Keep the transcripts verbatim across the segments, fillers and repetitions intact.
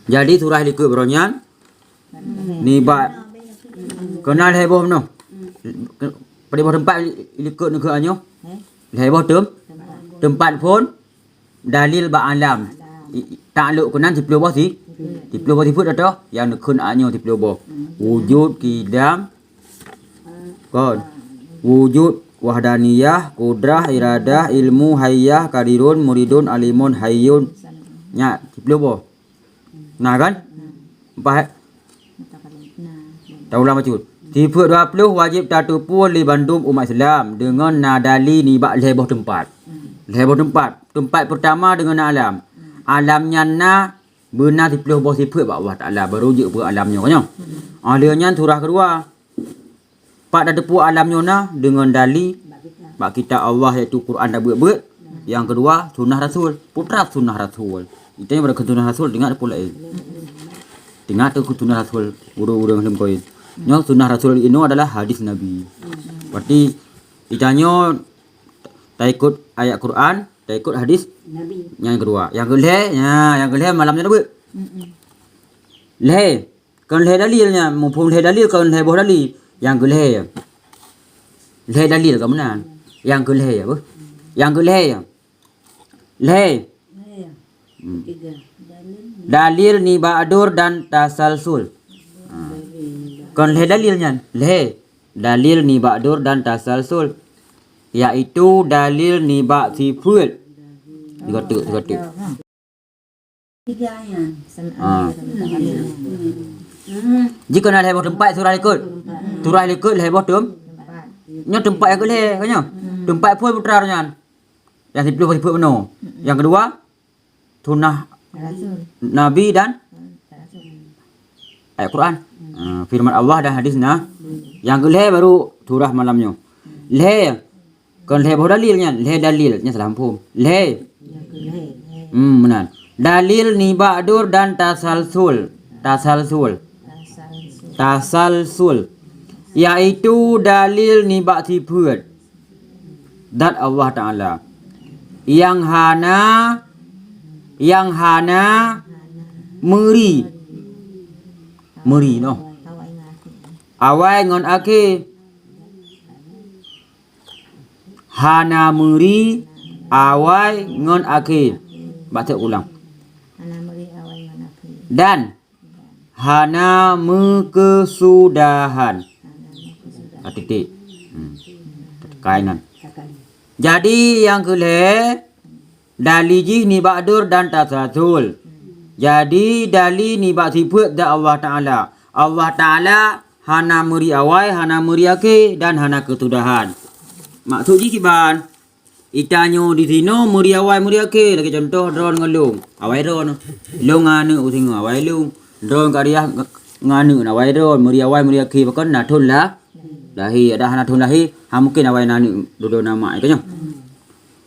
Jadi surah likot baroe nyan nibak keunan lhée boh noh. Padub boh teumpat likot nyoe? Lhée boh tem-, teumpat phon dalil bak alam. I-, i-, taklok keunan siploh boh si-, siploh boh sifeuet atau nyang neukheun nyoe siploh boh. Wujud, qidam, kon. Wujud, wahdaniyah, qudrah, iradah, ilmu, hayyah, qadirun, muridun, alimun, hayyun. Nyan siploh boh. Nah kan? Empat. Taulang bacut. Sifeuet dua ploh wajéb tateupeue lé bandum umat Islam deungon na dali nibak lhée boh teumpat. Lhée boh teumpat. Teumpat peurtama deungon na alam. Alam nyan na beuna siploh boh sifeuet bak Allah Taala, baru jeuet bak alam nyoe, kan nyoe? Óh lheueh nyan surah keudua. Pat tateupeue alam nyoe na deungon dali bak kitab Allah, yaitu Quran tabeuet-beuet. Nyang keudua, sunnah Rasul. Putra sunnah Rasul. Itu yang berkait sunnah Rasul, teuingat pula, eh. Teuingat tu sunnah Rasul, ureuëng-ureuëng lom koin. Nyoe sunnah Rasul inoe adalah hadis Nabi. Berarti, kita nyoe taikut ayat Quran, taikut hadis Nabi. Nyang keudua. Nyang keulhée, nya, nyang keulhée malam nyoe tabeuet. Lhée. Kon lhée dalil nyan, muphom lhée dalil, kon lhée boh dalil. Nyang keulhée. Lhée dalil ka meunan. Nyang keulhée apa? Nyang keulhée. Lhée. Hmm. Dalil nibak dur dan tasalsul. Ha. Kon lhée dalil nyan. Lhée. Dalil nibak dur dan tasalsul. Yaitu dalil nibak sifeuet. Tiga tuk, tiga tuk. Tiga nyan. Ah. Hmm. Jika na lhée boh teumpat surah likot. Surah likot lhée boh teum-, nyoe teumpat nyang keulhée, kan nyoe? Teumpat phon putra nyan. Nyang siploh sifeuet bunoe. Nyang keudua, sunnah Nabi dan ayat Quran. Ah, firman Allah dan hadis na. Nyang keulhée baru surah malam nyoe. Lhée. Kon lhée boh dalil nyan, lhée dalil, nyan salah muphom. Lhée. Hmm, meunan. Dalil nibak dur dan tasalsul. Tasalsul. Tasalsul. Yaitu dalil nibak sifeuet zat Allah Taala. Nyang hana, nyang hana meuri. Meuri noh. Awai ngon akhé. Hana meuri awai ngon akhé. Baca ulang. Hana meuri awai ngon akhé. Dan hana meukeusudahan. Hana meukeusudahan. Ah, titik. Hmm. Teukainan. Jadi nyang keulhée, dali jih nibak dur dan tasalsul. Jadi dali nibak sifeuet zat Allah Taala. Allah Taala hana meuri awai, hana meuri akhé, dan hana keusudahan. Maksud jih kiban? Ita nyoe di sinoe meuri awai, meuri akhé. Lagée contoh droeneuh ngon lôn. Awai droeneuh. Lôn ngon aneuëk u singoh, awai lôn. Droeneuh ka riah ngon aneuëk, awai droeneuh. Meuri awai, meuri akhé, pakon na thon la-, lahé. Adak hana thon lahé, ha mungken awai na aneuëk dudoe na mak, kan nyoe?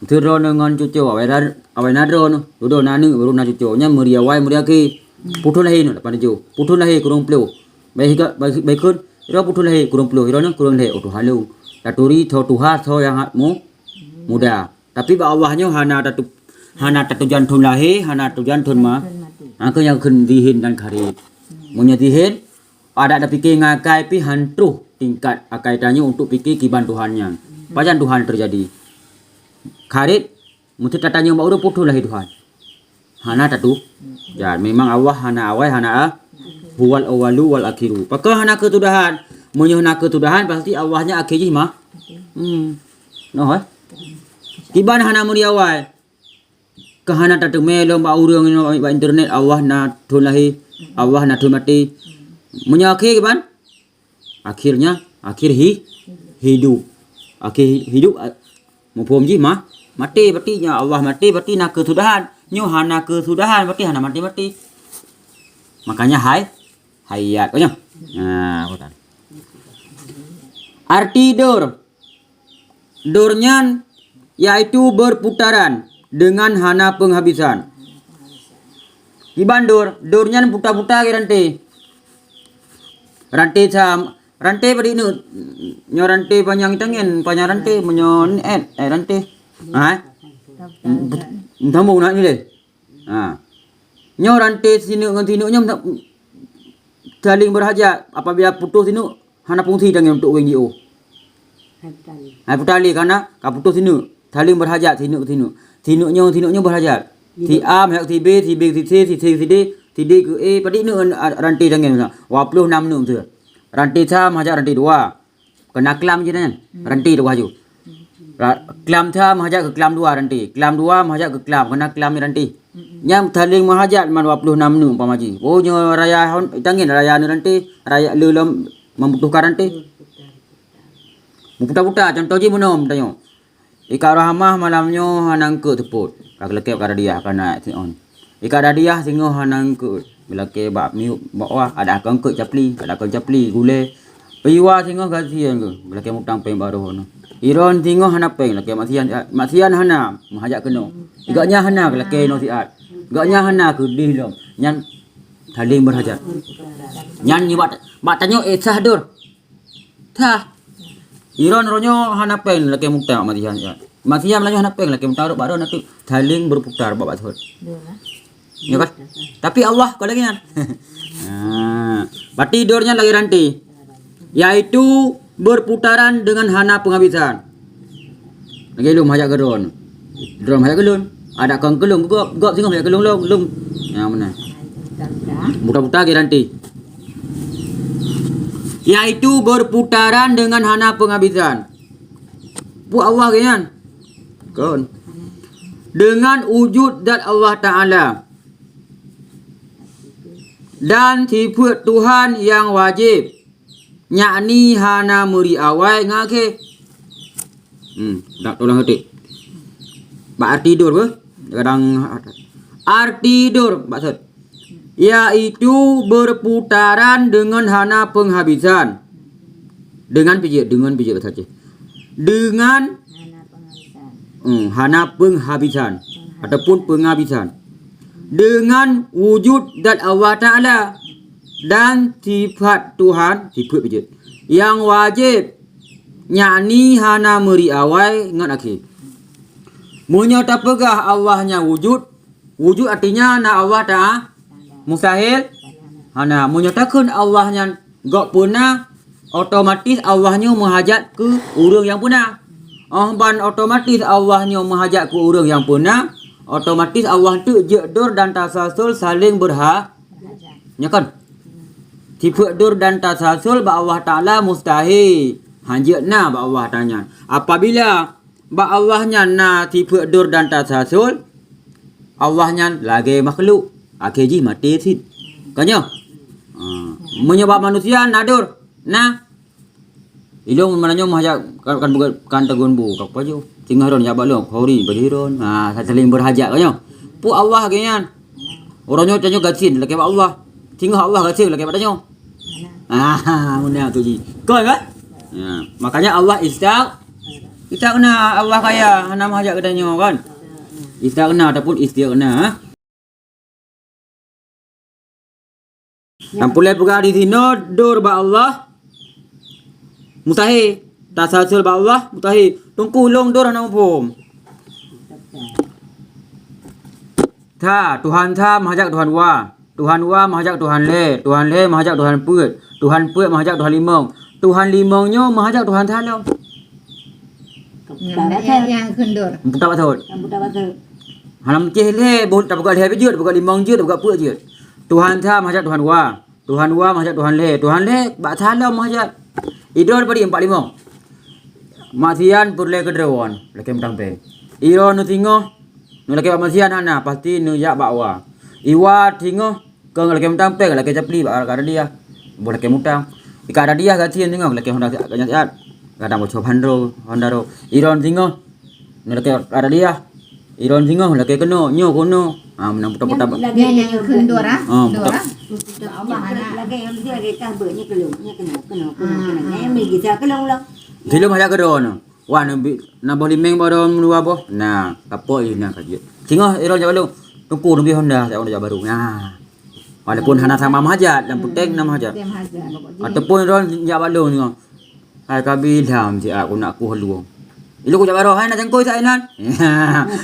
Meuseu droeneuh ngon cucoe, awai na, awai na droeneuh, dudoe na aneuëk, baru na cucoe. Nyan meuri awai, meuri akhé. Peuthon lahé nyoe lapan tujoh. Peuthon lahé kureueng ploh. Baik higa, baik, baik kheun, ira peuthon lahé kureueng ploh, ira nyoe kureueng lhée, oh, tuha lôn. Taturi tho tuha, tho nyang hat mu-, muda. Tapi bak Allah nyoe hana tatu-, hana tatujan thon lahé, hana tatujan thon ma-, ha, keu nyang kheun zihin dan kharij. Meunyoe zihin, adak tapike ngon akai pih han troh tingkat akai tanyoe untuk pike kiban Tuhan nyan. Pajan Tuhan teujadi. Kharij, meuseu tatanyoe bak ureuëng peuthon lahé Tuhan. Hana tatu. Ya, memang Allah hana awai, hana a-, huwal awwalu wal akhiru. Pakon hana keusudahan? Meunyoe hana keusudahan, pasti Allah nyan akhé jih mah. Hmm. Noh, eh? Kiban hana meuri awai. Keu hana tateumé lom bak ureuëng inoe bak internet, Allah na thon lahé, Allah na thon maté. Meunyoe akhé kiban? Akhirnya, akhir hi-, hidup. Akhé hi-, hidup, a-, muphom jih mah, maté, berarti nyoe Allah maté, berarti na keusudahan. Nyoe hana keusudahan, berarti hana maté-maté. Makanya hai-, hayat. Oh, nyoe. Nah, bukan. Arti dur. Dur nyan yaitu berputaran dengan hana penghabisan. Kiban dur, dur nyan puta-puta lagée ranté. Ranté sam, ranté padit neuk, nyoe ranté panyang tangen, panyang ranté, meunyoe niet, eh, ranté. Ha? Sambung nak ni deh. Ha. Nyoe ranté sineuk ngon sineuk nyoe saléng beurhajat. Apabila putôh sineuk, hana fungsi tangieng untuk ureueng jiôh. Hai putali, karena ka putôh sineuk, saléng beurhajat sineuk keu sineuk. Sineuk nyoe, sineuk nyoe beurhajat. Si A meuhajat si B, si B si C, si C si D, si D keu E, padit neuk ranté tangieng. Dua ploh nam neuk tu. Ranté sa meuhajat ranté dua. Keunan klam jih nyan. Ranté dua ju. Ra-, klam sa meuhajat keu klam dua ranté. Klam dua meuhajat keu klam, keunan klam ranté. Nyan saléng meuhajat man dua ploh nam neuk umpama jih. Oh, nyoe raya hon, tangieng raya neuk ranté, raya le lom membutuhkan ranté. Meuputa-puta, contoh jih meunoe tanyoe. Ikak Rahmah malam nyoe hana eungkôt seupôt. Ka geulakée ka radiah ka na si on. Ikak radiah singoh hana eungkôt. Geulakée bak miup bak wah, ada kon eungkôt capli, ada kon capli gulée. Iwa singoh gasien geuh, geulakée mutang péng baroe nyoe. Iron singoh hana péng, lakée maksian, maksian hana, meuhajat keunoe. Igak nyan hana geulakée nyoe siat. Igak nyan hana keudeh lom. Nyan saléng beurhajat. Nyan nibak, bak tanyoe, eh, sah dor. Tah. Iron ronyoe hana péng lakée mutang masihan ya. Masihan meulayu hana péng lakée mutang rot baroe nanti saléng berputar bak bathot. Ya kan? Tapi Allah kon lagée nyan. Ha. Berarti dor nyan lagée ranté. Yaitu berputaran dengan hana penghabisan. Lagée lôn meuhajat keu droe. Droe meuhajat keu lôn. Ada kon keu lôn, gob, gob singoh meuhajat keu lôn, lôn, lôn. Ya, meunan. Buta-buta garanti. Yaitu berputaran dengan hana penghabisan. Peue Allah geuh nyan? Kon. Dengan wujud zat Allah Ta'ala. Dan sifat Tuhan yang wajib. Yakni hana meuri awai ngon akhé. Hmm, dak tulang heutik. Bak arti dur beuh? Kadang arti dur maksud. Yaitu berputaran dengan hana penghabisan. Dengan pijit, dengan pijit bahasa Aceh. Dengan, hmm, hana penghabisan ataupun penghabisan. Dengan wujud zat Allah Ta'ala dan sifat Tuhan, sifat pijit, yang wajib, yakni hana meuri awai ngon akhé. Meunyoe tapeugah Allah nyan wujud, wujud artinya na Allah Ta'ala, mustahil? Hana. Meunyoe takheun Allah nyan gob peuna, otomatis Allah nyoe meuhajat keu ureuëng nyang peuna. Óh ban otomatis Allah nyoe meuhajat keu ureuëng nyang peuna, otomatis Allah teuk jeuet dur dan tasalsul saléng beurha-, nya kan? Sifeuet dur dan tasalsul bak Allah Ta'ala mustahil. Hanjeuet na bak Allah Ta'ala nyan. Apabila bak Allah nyan na sifeuet dur dan tasalsul, Allah nyan lagée makhluk, akhé jih maté cit. Kan nyoe? Ha. Meunyoe bak manusia na dur, na. Ilong meunyoe meuhajat kan, kan bukan, kan tegun bu, ka pajoh. Singoh ron jak bak lôn, khori badiron. Ha, saling berhajat kan nyoe. Pu Allah geuh nyan. Uroe nyoe tanyoe gasien lakée bak Allah. Singoh Allah gasien lakée bak tanyoe. Ah, meunan tu ji. Kon kan? Ya, makanya Allah istag-, istighna, Allah kaya, hana meuhajat geutanyoe kan? Istighna ataupun istighna, ha? Dan pulai peugah di sinoe dur bak Allah mustahil. Tasalsul bak Allah mustahil. Teungku lôn dur hana muphom. Tha, Tuhan tha meuhajat Tuhan wa. Tuhan wa meuhajat Tuhan lhée, Tuhan lhée meuhajat Tuhan peuet, Tuhan peuet meuhajat Tuhan limong, Tuhan limong nyoe meuhajat Tuhan tha lom. Nyang, nyang, nyang kheun dur. Buta batot. Buta batot. Hana meucéh lhée, boh tapeugah lhée jeuet, tapeugah limong jeuet, tapeugah peuet jeuet. Tuhan tha meuhajat Tuhan wa. Tuhan wa meuhajat Tuhan lhée, Tuhan lhée bak tha lom meuhajat. Idol bari empat limong. Maksian peureulée keudroe, lakée mutang péng. Iro nu singoh, nu lakée bak maksian hana, pasti nu jak bak wa. Iwa singoh, keu lakée mutang péng, lakée capli bak ka radiah. Boh lakée mutang. Ika radiah gasien singoh, lakée honda siat, ganyang siat. Kadang boh cob handro, honda ro. Iro singoh, nu lakée ka radiah. Iron singoh lakée keunoe, nyoe keunoe. Ha, meunan puta-puta ba-, lagée nyan, nyan kheun dora, ha, dora. Puta. Allah hana. Lagée nyang mesti lagée kah beuet, nyoe keulong, nyoe keunoe, keunoe, keunoe, keunoe. Nyan meunan gisa keulong lom. Silom hajat keudroe nyoe. Wah, na bi-, na boh limeng bak droe meudua boh. Nah, kapok jih na ka jeuet. Singoh iron jak bak lôn. Teungku neubi honda, jak honda jak baru. Nah. Walaupun hana sama meuhajat, lam puténg na meuhajat. Puténg meuhajat. Ataupun iron jak bak lôn singoh. Hai ka bi lham siat keunak kuh luwong. Ilok kujak baroe, hai na cangkôi sa inan.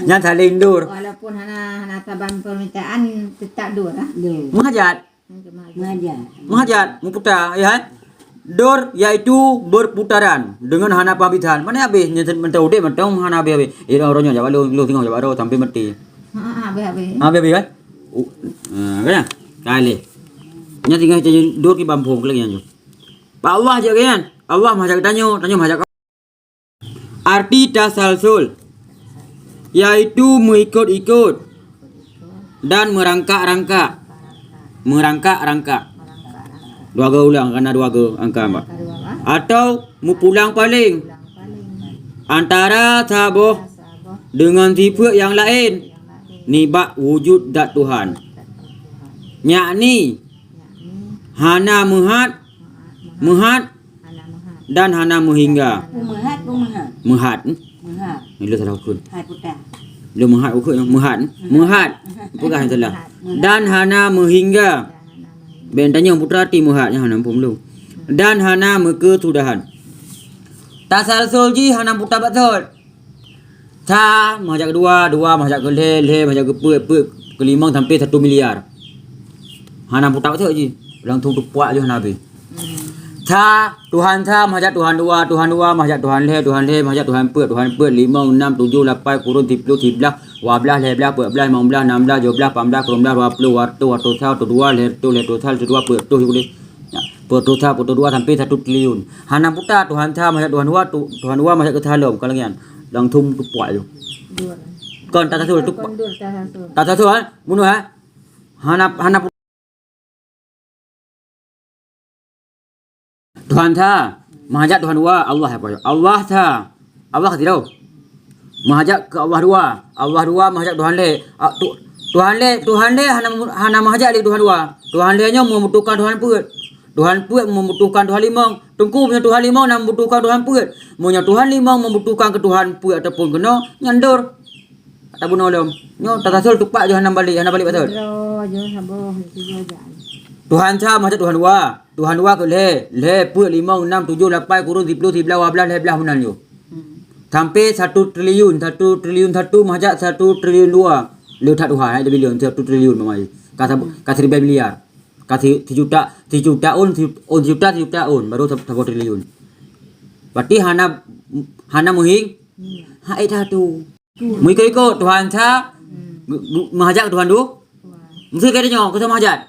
Nyan saléng dor. Walaupun hana, hana saban permintaan, tetap dor, ah. Dor. Meuhajat. Meuhajat. Meuhajat, meuputa, ya, hai? Dor, yaitu berputaran dengan hana penghabisan. Mana habis? Nyan mantong udép, mantong hana habis-habis. Eh, orang nyoe jak baroe, lôn singoh jak baroe sampai mati. Ha, ha, habis-habis. Habis-habis, kan? Oh, ha, kan? Kali. Nyan tinggal jadi dor ki bampong lagi nyan. Pak Allah je kan? Allah meuhajat tanyoe, tanyoe meuhajat Arti tasalsul, yaitu meuikot-ikot dan meurangkak-rangkak. Meurangkak-rangkak. Dua go ulang, karena dua go angka, Mbak. Atau meupulang paléng antara saboh deungon sifeuet nyang laén nibak wujud dat Tuhan. Yakni hana meuhat, meuhat dan hana meuhingga. Peumeuhat, peumeuhat. Meuhat, hmm? Meuhat. Ni lôn salah ukeue. Hai puta. Lôn meuhat ukeue, meuhat, hmm? Meuhat. Peugah nyang salah. Meuhat. Dan hana meuhingga. Bèk tanyong puta arti meuhat nyan hana muphom lôn. Dan hana meukeusudahan. Tasalsul jih hana puta batot. Sa, meuhajat keudua, dua, meuhajat keulhèe, lhèe, meuhajat keupeuet, peuet, keulimong sampai satu miliar. Hana puta batot jih. Langsung teupuak jih hana habéh. Sa, Tuhan sa, meuhajat Tuhan dua, Tuhan dua, meuhajat Tuhan lhèe, Tuhan lhèe, meuhajat Tuhan peuet, Tuhan peuet, limong, nam, tujoh, lapan, kureueng, siploh, siblaih, dua blaih, lhèe blaih, peuet blaih, limong blaih, nam blaih, tujoh blaih, lapan blaih, kureueng blaih, dua ploh, dua reutôh, dua reutôh sa, dua reutôh dua, lhèe reutôh, lhèe reutôh sa, reutôh dua, peuet reutôh, sikureueng. Nyan, peuet reutôh sa, peuet reutôh dua sampai satu triliun. Hana puta Tuhan sa, meuhajat Tuhan dua, tu-, Tuhan dua meuhajat keu sa lom, ka lagèe nyan. Langsung teupuak jih. Dua. Kon tasalsul, teupuak. Kon dua tasalsul. Tasalsul, ha? Bunoe, ha? Hana, hana pu-, Tuhan sa, meuhajat Tuhan dua, Allah apa? Allah sa. Allah ka sidroe. Meuhajat keu Allah dua. Allah dua meuhajat Tuhan lhèe. Ah, tu-, Tuhan lhèe, Tuhan lhèe hana, hana meuhajat lé Tuhan dua. Tuhan lhèe nyoe membutuhkan Tuhan peuet. Tuhan peuet membutuhkan Tuhan limong. Teungku, meunyoe Tuhan limong na membutuhkan Tuhan peuet. Meunyoe Tuhan limong membutuhkan keu Tuhan peuet ataupun keunoe, nyan dor. Tabunoe lom. Nyoe tasalsul teupuak jih hana balek, hana balek batot. Droe jih saboh, tiga jih. Tuhan sa meuhajat Tuhan dua. Tuhan dua keu lhèe, lhèe, peuet, limong, nam, tujoh, lapan, kureueng, siploh, siblaih, dua blaih, lhèe blaih meunan jih. Hmm. Sampai satu triliun, satu triliun satu meuhajat satu triliun dua. Le that Tuhan, hai, triliun, satu triliun, mama. Ka sab-, hmm, ka siribèe miliar. Ka si-, sijuta, sijuta ôn, si-, ôn sijuta, sijuta ôn, baru sa-, saboh triliun. Berarti hana, hana meuhing-, iya, hai, that tu. Meuikot-ikot Tuhan sa, hmm, gu-, gu-, meuhajat keu Tuhan dua. Wah. Meusti keu tanyoe, keu soe meuhajat?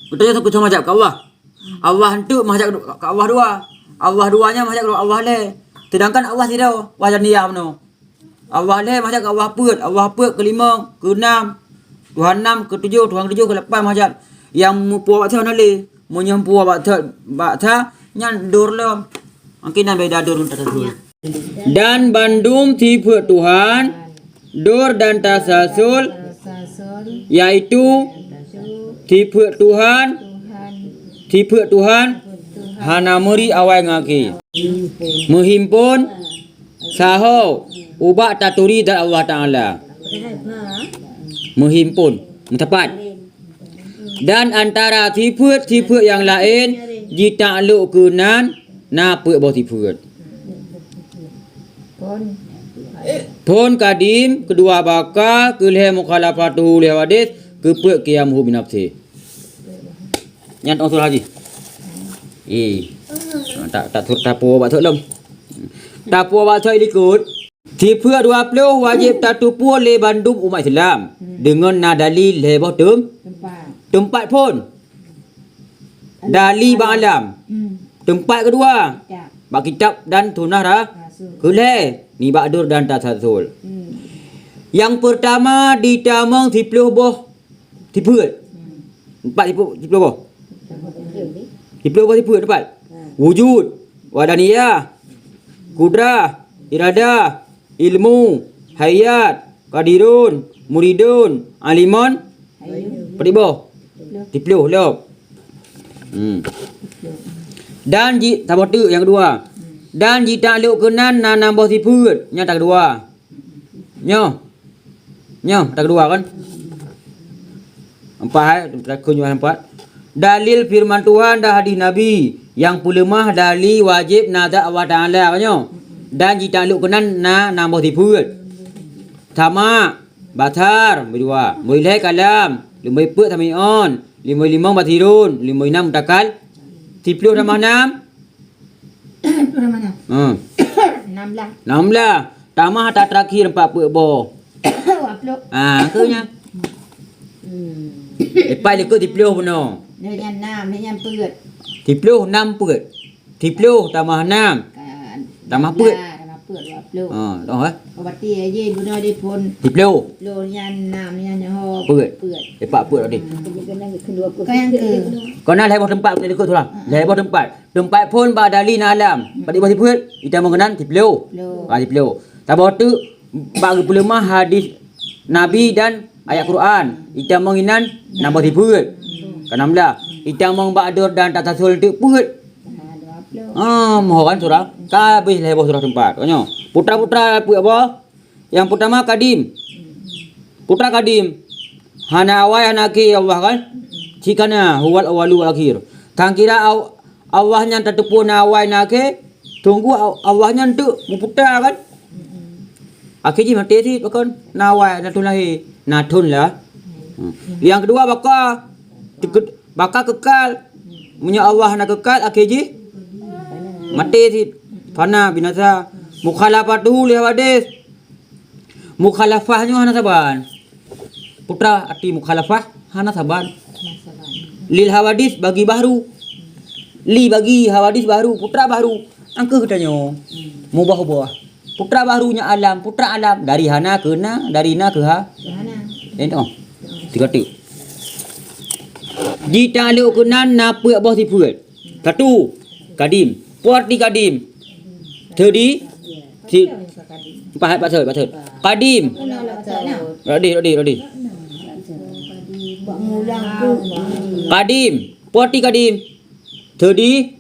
Keu tanyoe keu soe meuhajat? Keu Allah. Hmm. Allah eunteuk meuhajat keu Allah dua. Allah dua nyan meuhajat keu Allah lhèe. Sedangkan Allah sidroe, wahdaniyah bunoe. Allah lhèe meuhajat keu Allah peuet, Allah peuet keu limong, keu nam, Tuhan nam, keu tujoh, Tuhan keu tujoh, keu lapan meuhajat. Nyang meupuwoe bak soe hana lé. Meunyoe meupuwoe bak soe, bak sa, nyan dor lom. Mungkin na beda dor ngon tasalsul. Dan bandum sifeuet Tuhan, dor dan tasalsul, yaitu sifeuet Tuhan, sifeuet Tuhan hana meuri awai ngon akhé. Meuhimpon, saho ubak taturi zat Allah Taala. Meuhimpon, meutepat. Dan antara sifeuet-sifeuet nyang laén jitaklok keunan na peuet boh sifeuet. Phon kadim, keudua baka, keulhèe mukhalafatuhu lil hawadits, keupeuet qiyamuhu binafsih. Nyan usul haji. Eh. Tak, tak, tak tapuwoe bak sot lom. Tapuwoe bak sot likot. Sifeuet dua ploh wajéb tateupeue lé bandum umat Islam. Hmm. Deungon na dalil lhèe boh teum-, teumpat. Teumpat phon. Dalil bak alam. Hmm. Teumpat keudua. Kitab. Bak kitab dan sunnah ra-, rasul. Keulhèe, nibak dor dan tasalsul. Hmm. Nyang peurtama ditamong siploh boh sifeuet. Hmm. Empat sifeuet, siploh boh. Siploh boh sifeuet, empat. Hmm. Wujud, wahdaniyah, kudrah, iradah, ilmu, hayat, qadirun, muridun, alimun, padum boh? Siploh lom. Hmm. Dan ji-, saboh teuk nyang keudua. Dan jitaklok keunan na nam boh sifeuet, nyang keudua. Nyoe. Nyoe, nyang keudua kan? Empat, hai, takheun nyoe empat. Dalil firman Tuhan dan hadis Nabi. Nyang peuleumah dalil wajéb na zat Allah Taala, apa nyoe? Dan jitaklok keunan na nam boh sifeuet. Sama, basar, beudua. Boh lhèe kalam, limong peuet sami'on, limong limong basirun, limong nam mutakal. Siploh tamah nam? Siploh tamah nam. Hmm. Enam belas. Enam belas. Tamah ata terakhir empat peuet boh. Dua puluh. Ah, keu nyan. Hmm. Lepas likot siploh bunoe. Nyan enam, nyan peuet. Siploh enam peuet. Siploh tamah nam. Kan. Tamah peuet. Tamah peuet, dua puluh. Ha, toh, eh? Oh, berarti aja bunoe di phon. Siploh. Siploh nyan enam, nyan nyoe. Peuet. Peuet. Lepas peuet tadi. Hmm. Kau yang ke? Kau na lhèe boh teumpat, likot tu lah. Hmm. Lhèe boh teumpat. Teumpat phon bak dali na alam. Padit boh sifeuet, itamong keunan siploh. Siploh. Ah, siploh. Saboh teuk bak geupeuleumah hadis Nabi dan ayat Quran. Itamong inan nam boh sifeuet. Ka enam belas. Itamong bak dor dan tasasul teuk peuet. Ah, dua puluh. Ah, moho kan surah. Ka habéh lhèe boh surah teumpat. Konyo. Putra-putra peuet boh. Nyang peurtama kadim. Putra kadim. Hana awai, hana akhé Allah kan? Cit kana, huwal awwalu wal akhir. Tan kira aw-, Allah nyan tateupeue na awai na akhé, sungguh aw-, Allah nyan teuk meuputra kan? Akhé jih maté cit, pakon? Na awai, na thon lahé, na thon lah. Hmm. Nyang keudua baka, teuke-, baka kekal. Meunyoe Allah na kekal, akhé jih maté cit. Fana, binasa. Mukhalafatuhu li hawadis. Mukhalafah nyoe hana saban. Putra arti mukhalafah hana saban. Lil hawadis bagi bahru. Li bagi hawadis bahru, putra bahru. Angkeuh geutanyoe. Mubah-ubah. Putra bahru nyan alam, putra alam. Dari hana keu na, dari na keu ha. Hana. Ento. Tiga tu. Jitaklok keunan na peuet boh sifeuet. Satu, kadim. Peue arti kadim? Teudi, si, pahat, patot, patot. Kadim. Rodi, rodi, rodi. Kadim. Peue arti kadim? Teudi,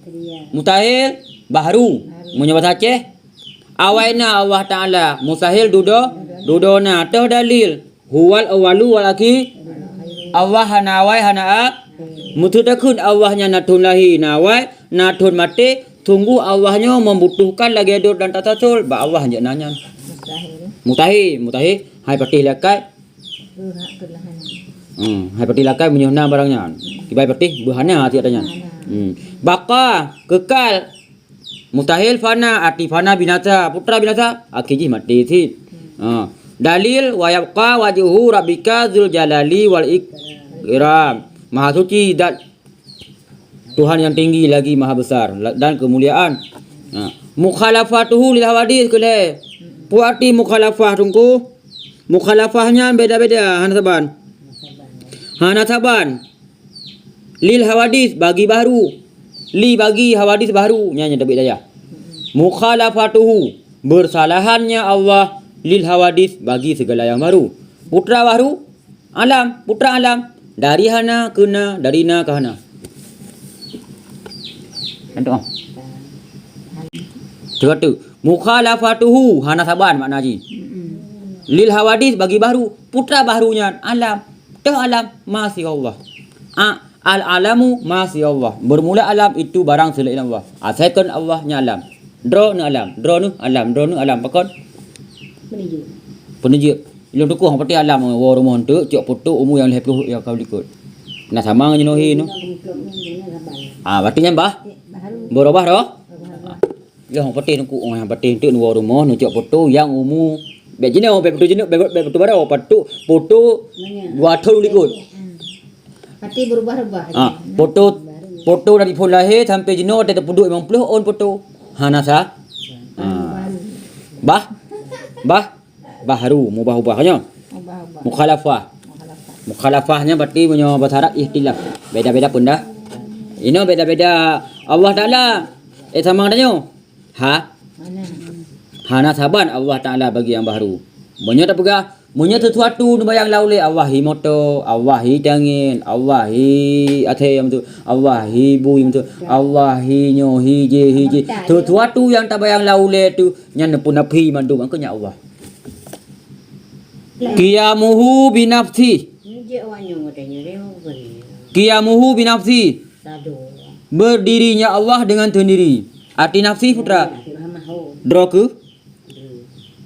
mustahil, bahru. Meunyoe basa Aceh, awai na Allah Taala, mustahil dudoe, dudoe na. Toh dalil. Huwal awwalu wal akhir. Allah hana awai, hana a-, meuteudakheun Allah nyan na thon lahé, na awai, na thon maté, sungguh Allah nyoe membutuhkan lagèe dor dan tasasul, bak Allah jeuet na nyan. Mustahil. Mustahil, mustahil. Hai patéh lakèe. Hmm, hai patéh lakèe meunyoe na barang nyan. Kiban patéh beuhana hati ata nyan. Hmm. Baqa, kekal. Mustahil fana, arti fana binasa, putra binasa, akhé jih maté cit. Ha. Dalil, wa yabqa wajhu rabbika dzul jalali wal ikram. Maha suci zat Tuhan yang tinggi lagi maha besar la-, dan kemuliaan. Ha. Mukhalafatuhu lil hawadis keu lhèe. Peue arti mukhalafah teungku? Mukhalafah nyan beda-beda, hana saban. Hana saban. Lil hawadis, bagi bahru. Li bagi hawadis bahru. Nyan nyang tabeuet dayah. Mukhalafatuhu, bersalahannya Allah, lil hawadis, bagi segala yang baru. Putra bahru, alam, putra alam. Dari hana keu na, dari na keu hana. Antu, ah. Tiga tu. Mukhalafatuhu, hana saban makna jih. Lil hawadis, bagi bahru. Putra bahru nyan, alam. Toh alam, ma siwa Allah. A, al alamu ma siwa Allah. Bermula alam itu barang selain Allah. Asai kon Allah nyan alam. Droeneuh alam, droeneuh alam, droeneuh alam. Pakon? Peununjuk. Peununjuk. Ilôn tukoh peuti alam, woe rumoh eunteuk, cok peutok umu nyang lhèe ploh nyang ka likot. Na sama ngon jinoe hi nyoe. Ah, berarti nyan bah? Berubah roh? Yoh, patéh teungku, oh, nyang patéh teuk neuwoe rumoh, neucok poto nyang umu. Bèk jinoe, bèk poto jinoe, bèk, bèk poto baroe, poto, poto dua thôn likot. Patéh berubah-ubah. Ah, poto, poto dari phôn lahé sampai jinoe watèe teupeuduek limong ploh ôn poto. Hana sa? Ah. Bah? Bah? Bahru, mubah-ubah nyoe. Mubah-ubah. Mukhalafah. Mukhalafah. Mukhalafah nyan berarti meunyoe bahasa Arab ikhtilaf. Beda-beda peundah. Inoe beda-beda. Allah Taala, eh, sama tanyoe. Ha? Mana? Hana saban Allah Taala bagi nyang bahru. Meunyoe tapeugah, meunyoe sesuatu neubayang lam ulèe, Allah hi moto, Allah hi tangèn, Allah hi asèe nyang beutôi, Allah hi bui nyang beutôi, Allah hi nyoe, hi jih, hi jih. Sesuatu nyang tabayang lam ulèe tu, nyan neupeunafi mandum, angkeu nyan Allah. Qiyamuhu binafsi. Qiyamuhu binafsi. Berdirinya Allah dengan sendiri. Arti nafsi, putra. Droe keuh?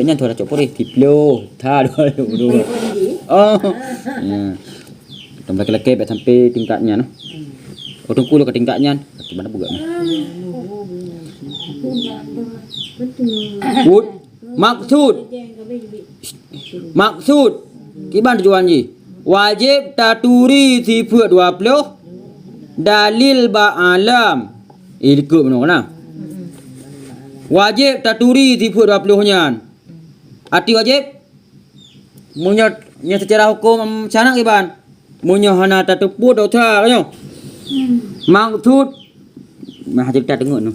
Wajéb nyan tu dah cok purih, siploh, tha dua ploh. Oh. Ya. Tong lakée-lakée bèk sampai tingkat nyan. Oh, teungku ka tingkat nyan. Kaki mana buka ni? Put. Maksud. Maksud. Kiban tujuan jih. Wajéb taturi sifeuet dua ploh. Dalil bak alam. Eh, likot meunoe na. Wajéb taturi sifeuet dua ploh nyan. Arti wajéb? Meunyoe, nyoe secara huköm, em, syarat kiban. Meunyoe hana tateupeue dosa, ka nyoe. Maksud, mah cerita teungeut nyoe.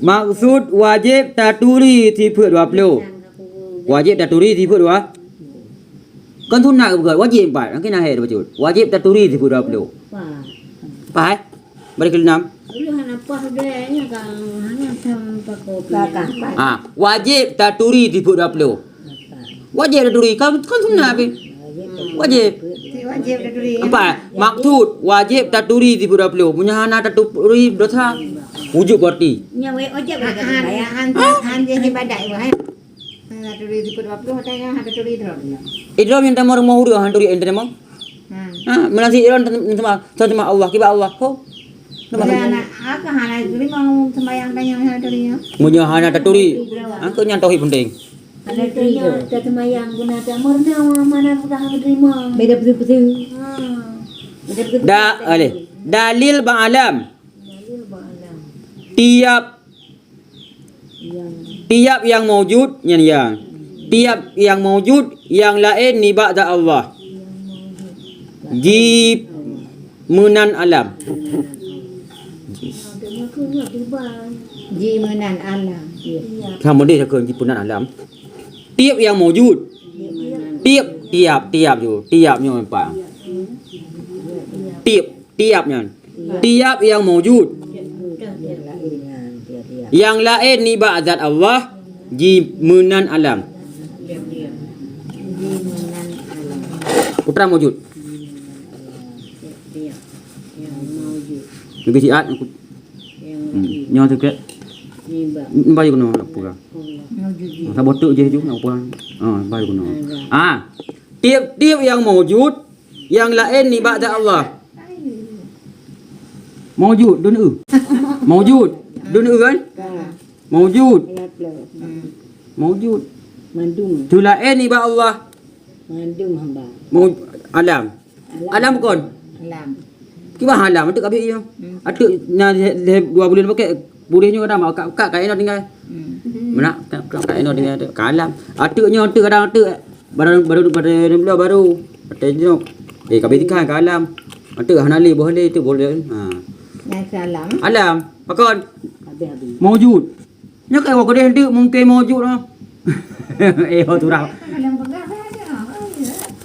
Maksud wajéb taturi sifeuet dua ploh. Wajéb taturi sifeuet dua. Kon sunat ke bukan? Wajéb empat. Mungkin akhir bacut. Wajéb taturi sifeuet dua ploh. Faham? Bari keu enam. Ulôn hana paih udée nyan ka hana sampai kopi. Ka, ka, ka. Ah, wajéb taturi sifeuet dua ploh. Wajéb taturi, kan, kan sunat pih. Wajéb. Si wajéb taturi. Apa? Maksud wajéb taturi sifeuet dua ploh. Meunyoe hana taturi dosa. Wujud berarti. Nya wajéb lah. Han, han, han, han jadi ibadat ibu, hai. Hana turi sifeuet dua ploh, hana turi idrom. Idrom nyang tamong rumoh ureueng, hana turi idrom. Hmm. Ha, meunan si idrom teuma, teuma Allah, kiban Allah. Ho. Teuma. Hana, aku hana turi mau sembahyang tanya hana turi ya. Meunyoe hana taturi, ha, keu nyan tauhid penting. Hana turi. Kita sembahyang guna tak murni mana sudah diterima. Beda betul-betul. Ha. Beda betul-betul. Da, aleh. Dalil bak alam. Dalil bak alam. Tiap Tiap nyang maujud, nyan ya. Tiap nyang maujud, nyang laén nibak zat Allah. Jimeunan alam. Jimeunan alam. Sama deh ke jimeunan alam. Tiap nyang maujud. Tiap, tiap, tiap ju. Tiap nyoe empat. Tiap, tiap nyan. Tiap nyang maujud. Nyang laén nibak zat Allah jimeunan alam. Putra maujud. Lebih siat aku. Hmm. Nyoe tu kek. Bayu kena nak pegang. Saboh tu je ju nak pegang. Ah, bayu kena. Ah, tiap-tiap nyang maujud Nyang laén nibak zat Allah. Maujud, dun eu. Maujud, dun eu kan? Maujud. Maujud. Mandum. Tu laén nibak Allah. Mandum hamba. Mau-, alam. Alam bukan? Alam. Kiban alam, atuk kabeh iya. Hmm. Atuk na lhèe, lhèe dua buleuen pakai, purih nyoe kadang, mak, kak, kak, kak eno tinggai. Hmm. Mana? Kak, kak, kak eno tinggai tu. Ka alam. Atuk nyoe, atuk kadang, atuk Baru, baru, baru, baru, baru. Kata je. Eh, kabeh tikai ka alam. Kata hana lé, boh lé, tu boh lé. Ha. Nyang ka alam. Alam. Pakon? Habis, habis. Maujud. Nyoe kai wak deh tu mungkin maujud lah. Eh, oh, tu dah. Alam pegang saja.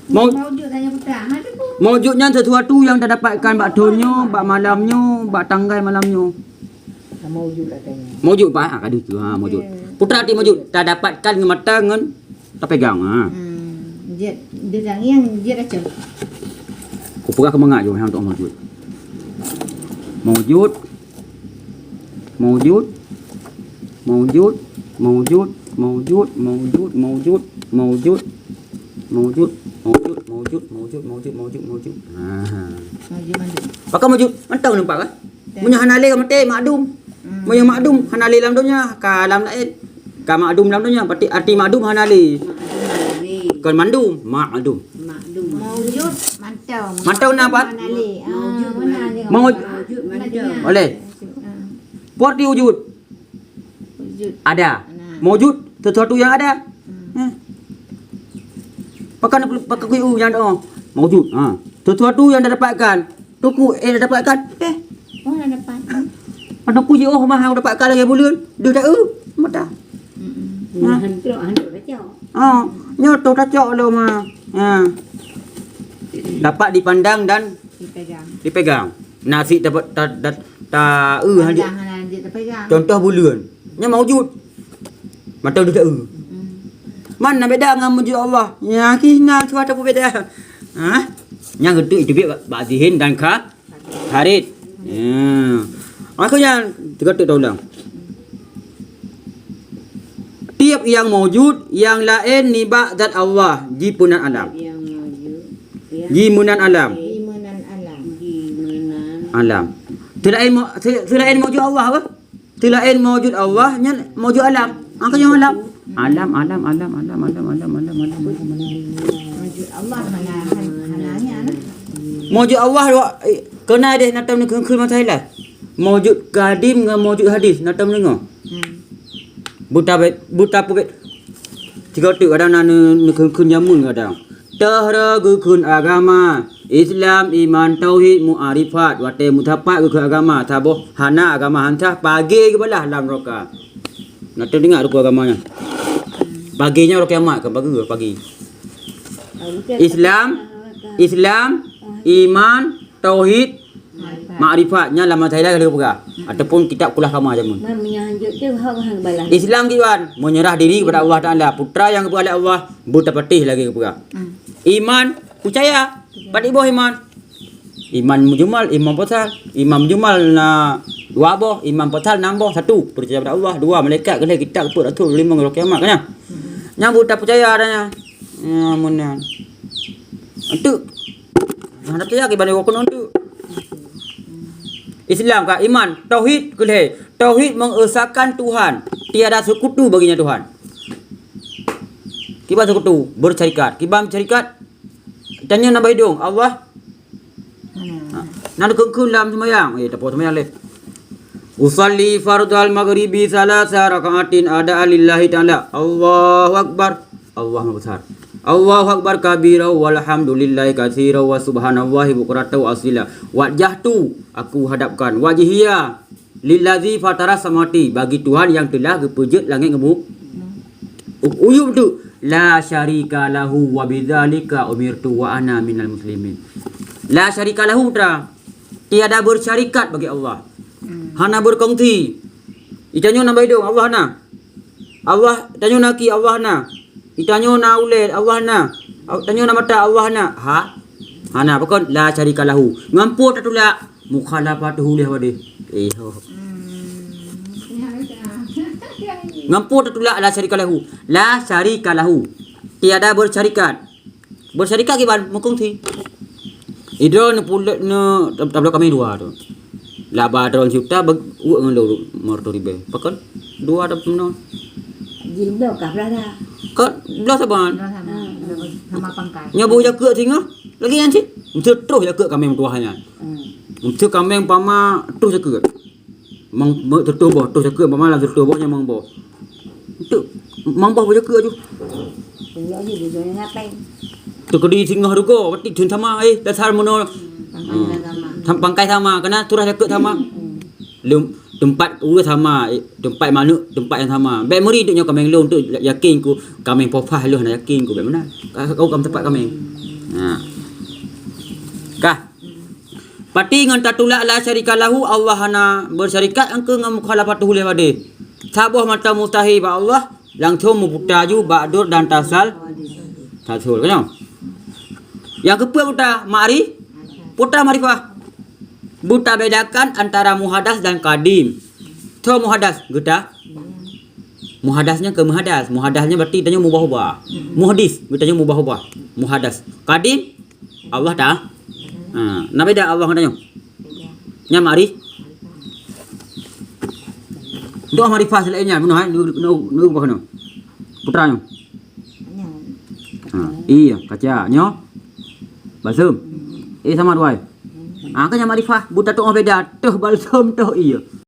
Mau-, maujud saja petang. Ada pun. Maujud nyan sesuatu yang tadapatkan bak thon nyoe, bak malam nyoe, bak tanggai malam nyoe. Maujud katanya. Maujud, Pak. Ha, ka deuh tu. Ha, maujud. Ya. Putra ti maujud. Tadapatkan ngon mata ngon Tapegang, ha. Hmm, jeuet, dia tang nyang jeuet racun. Kupeugah keu mangat ju, nyang tu maujud. Maujud. Maujud. Maujud. Maujud. Maujud. Maujud. Maujud. Maujud. Maujud. Maujud. Maujud. Maujud. Maujud. Maujud. Maujud. Ha. Maujud, maujud. Pakon maujud? Mantong nampak kan? Meunyoe hana lé ka maté, makdum. Hmm. Meunyoe makdum hana lé lam donya, ka lam laén. Ka makdum lam donya, berarti arti makdum hana lé. Makdum hana lé. Kon mandum, makdum. Makdum. Maujud, mantong. Mantong na, Pak? Hana lé. Ah, maujud, mana mantong. Maujud, mantong. Boleh. Ah. Peue arti wujud? Wujud. Ada. Nah. Maujud, sesuatu yang ada. Hmm. Hmm. Pakon, pakon kui u nyang doa. Maujud. Ha. Sesuatu yang didapatkan. Tuku, eh, dapatkan. Eh. Oh, dah dapat. Pada ku jiôh mah dapatkan lagèe buleuen. Deuh dak eu. Mata. Mm-mm. Ha. Hantu, hantu dah cok. Ha. Nyoe tu tacok lom ha. Ha. Dapat dipandang dan dipegang. Dipegang. Nasi dapat ta, ta, ta, eh, Pandang hana jeuet tapegang. Contoh buleuen. Nyan maujud. Mata deuh ta, eh. Mm-mm. Mana beda ngon maujud Allah? Ya, kih na suatu pun beda. Ha? Nyang geutuk itu bak zihin dan kha-, kharit. Ya. Akhirnya, tiga tu taulang. Tiap yang maujud, yang laén nibak zat Allah, jipeunan alam. Yang maujud, ya. Jimeunan alam. Jimeunan alam. Jimeunan. Alam. Selain mau-, se-, selain maujud Allah apa? Selain maujud Allah, nyan maujud alam. Apa yang alam? Alam, alam, alam, alam. Maujud Allah hana, hana, hana nyan. Maujud Allah, eh, kena deh, na tom neukheun-kheun masa ilai. Maujud kadim ngon maujud hadis, na tom deungoe. Hmm. Buta bet, buta pubet. Tiga tu kadang na neu-, neukheun-kheun jameun kadang. Teuh re geukheun agama, Islam, iman, tauhid, mu'arifat. Watèe meusapat geukheun agama, saboh hana agama han sah, pagèe geubalah lam neuraka. Na teudeungoe rukun agama nyan. Pagèe nyan uroe kiamat, kon pagi, pagi. Islam, Islam, iman, tauhid, makrifat, nyan lam masa ilai ka lheueh peugah. Ataupun kitab kulah kama jameun. Man, meunyoe hanjeuet teuh, hak hana balah. Islam kiban, menyerah diri kepada Allah Taala. Putra nyang geupeugah lé Allah, beutapatéh lagèe geupeugah. Hmm. Iman, peucaya. Pat iboh iman? Iman mujmal, iman fasal. Iman mujmal na dua boh, iman fasal nam boh. Satu, peucaya pada Allah. Dua, malaikat, keuhai, kitab, keupeue, rasul, lima, uroe kiamat, kan nyan? Nyang beutapeucaya dah nyan. Ya, mun nyan. Enteuk. Nah, tapi ya, kiban rukun untuk Islam ka iman, tauhid keulhèe. Tauhid mengesahkan Tuhan, tiada sekutu baginya Tuhan. Kiban sekutu, bersyarikat. Kiban syarikat, tanyoe na bak idong, Allah. Hmm. Nah, na dikeue-keue lam seumayang. Eh, tapo seumayang leh. Usalli fardhal maghribi thalatha raka'atin adaan lillahi ta'ala. Allahu Akbar. Allah Maha Besar. Allahu Akbar kabira walhamdulillahi katsira wa subhanallahi bukratan wa asila. Wajjahtu, aku hadapkan, wajhiya lillazi fataras samawati, bagi Tuhan yang telah geupeujeuet langèt ngon bu-, u-, uyueb tu, la syarika lahu wa bidzalika umirtu wa ana minal muslimin. La syarika lahu, tra. Tiada bersyarikat bagi Allah. Hmm. Hana berkongsi. Itanyoe na bak idong, Allah na. Allah, tanyoe na keu, Allah na. Itanyoe na ulèe, Allah na. Au-, tanyoe na mata, Allah na. Ha? Hana, pakon la syarika lahu. Ngon peue tatulak? Mukhalafatuhu li hawadih. Eh, ho. Hmm. Ngon peue tatulak la syarika lahu? La syarika lahu. Tiada bersyarikat. Bersyarikat kiban, meukongsi. Idroe neupulot ne, tab-, tabloe kaméng dua tu. Laba droe sijuta, bag-, uek ngon lôn lhèe reutôh ribèe. Pakon? Dua dah peunoh. Jibloe kah beurada? Kon, bloe saban. Bloe sama. Hmm. Sama pangkai. Nyoe boh jakeuek singoh, lagèe nyan cit. Meuteutôh jakeuek kaméng meutuwah nyan. Hmm. Meuteutôh kaméng pama toh jakeuek. Mang, me-, sireutoh boh, toh jakeuek, pama lam sireutoh boh nyan mang boh. Enteuk, mang boh beujakeuek aju. Tunjuk aju, bujur nyan ngapai? Teukeudi singoh rugoe, berarti thon sama, eh, dasar meunoe. Hmm, pangkai sama. Sam-, pangkai sama, keunan surah jakeuek sama. Hmm. Lom, teumpat ureueng sama, eh, teumpat manok, teumpat nyang sama. Bèk meuri teuk nyoe kaméng lôn, teuk yakin ku, kaméng Pofah lôn hana yakin ku, bèk meunan. Ka, ka, ka teumpat kaméng. Ha. Kah? Pati ngon tatulak la syarika lahu, Allah hana bersyarikat, engkeu ngon mukhalafatuhu li hawadih. Saboh mata mustahil bak Allah, langsung meuputa ju bak dur dan tasal-, tasul, kan? Nyang keupeuet puta ma'ri-, puta ma'rifah. Beutabedakan antara muhadas dan kadim. Soe muhadas? Geuta. Muhadas nyan keu muhadas. Muhadas nyan berarti tanyoe mubah-ubah. Muhdis, geutanyoe mubah-ubah. Muhadas. Kadim, Allah ta-, ha, na beda Allah ngon tanyoe. Nyan ma'ri-, doh ma'rifah selain nyan, bunoe, hai, nu, nu, nu, bunoe. Putra nyoe. Ha, iya, kaca nyoe. Balsem. Eh, sama dua. Ha, kan nyan ma'rifah, buta tu beda. Toh balsem, toh iya.